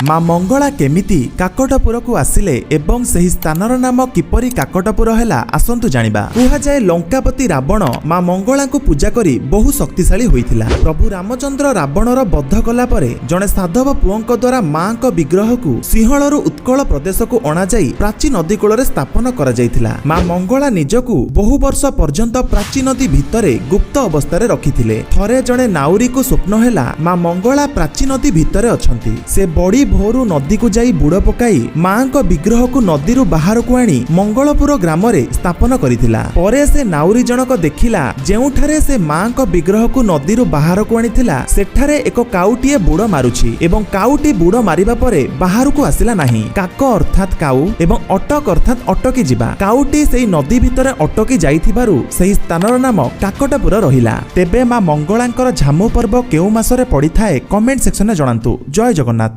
ମା ମଙ୍ଗଳା କେମିତି କାକଟପୁରକୁ ଆସିଲେ ଏବଂ ସେହି ସ୍ଥାନର ନାମ କିପରି କାକଟପୁର ହେଲା, ଆସନ୍ତୁ ଜାଣିବା। କୁହାଯାଏ, ଲଙ୍କାପତି ରାବଣ ମା ମଙ୍ଗଳାଙ୍କୁ ପୂଜା କରି ବହୁ ଶକ୍ତିଶାଳୀ ହୋଇଥିଲା। ପ୍ରଭୁ ରାମଚନ୍ଦ୍ର ରାବଣର ବଧ କଲା ପରେ ଜଣେ ସାଧବ ପୁଅଙ୍କ ଦ୍ୱାରା ମାଙ୍କ ବିଗ୍ରହକୁ ସିଂହଳରୁ ଉତ୍କଳ ପ୍ରଦେଶକୁ ଅଣାଯାଇ ପ୍ରାଚୀ ନଦୀ କୂଳରେ ସ୍ଥାପନ କରାଯାଇଥିଲା। ମା ମଙ୍ଗଳା ନିଜକୁ ବହୁ ବର୍ଷ ପର୍ଯ୍ୟନ୍ତ ପ୍ରାଚୀ ନଦୀ ଭିତରେ ଗୁପ୍ତ ଅବସ୍ଥାରେ ରଖିଥିଲେ। ଥରେ ଜଣେ ନାଉରୀକୁ ସ୍ୱପ୍ନ ହେଲା, ମା ମଙ୍ଗଳା ପ୍ରାଚୀ ନଦୀ ଭିତରେ ଅଛନ୍ତି। ସେ ବଡି ଭୋରୁ ନଦୀକୁ ଯାଇ ବୁଡ଼ ପକାଇ ମାଙ୍କ ବିଗ୍ରହକୁ ନଦୀରୁ ବାହାରକୁ ଆଣି ମଙ୍ଗଳପୁର ଗ୍ରାମରେ ସ୍ଥାପନ କରିଥିଲା। ପରେ ସେ ନାଉରୀ ଜଣକ ଦେଖିଲା, ଯେଉଁଠାରେ ସେ ମାଙ୍କ ବିଗ୍ରହକୁ ନଦୀରୁ ବାହାରକୁ ଆଣିଥିଲା, ସେଠାରେ ଏକ କାଉଟିଏ ବୁଡ଼ ମାରୁଛି ଏବଂ କାଉଟି ବୁଡ଼ ମାରିବା ପରେ ବାହାରକୁ ଆସିଲା ନାହିଁ। କାକ ଅର୍ଥାତ୍ କାଉ ଏବଂ ଅଟକ ଅର୍ଥାତ୍ ଅଟକି ଯିବା। କାଉଟି ସେଇ ନଦୀ ଭିତରେ ଅଟକି ଯାଇଥିବାରୁ ସେହି ସ୍ଥାନର ନାମ କାକଟପୁର ରହିଲା। ତେବେ ମା ମଙ୍ଗଳାଙ୍କର ଝାମୁ ପର୍ବ କେଉଁ ମାସରେ ପଡ଼ିଥାଏ, କମେଣ୍ଟ ସେକ୍ସନରେ ଜଣାନ୍ତୁ। ଜୟ ଜଗନ୍ନାଥ।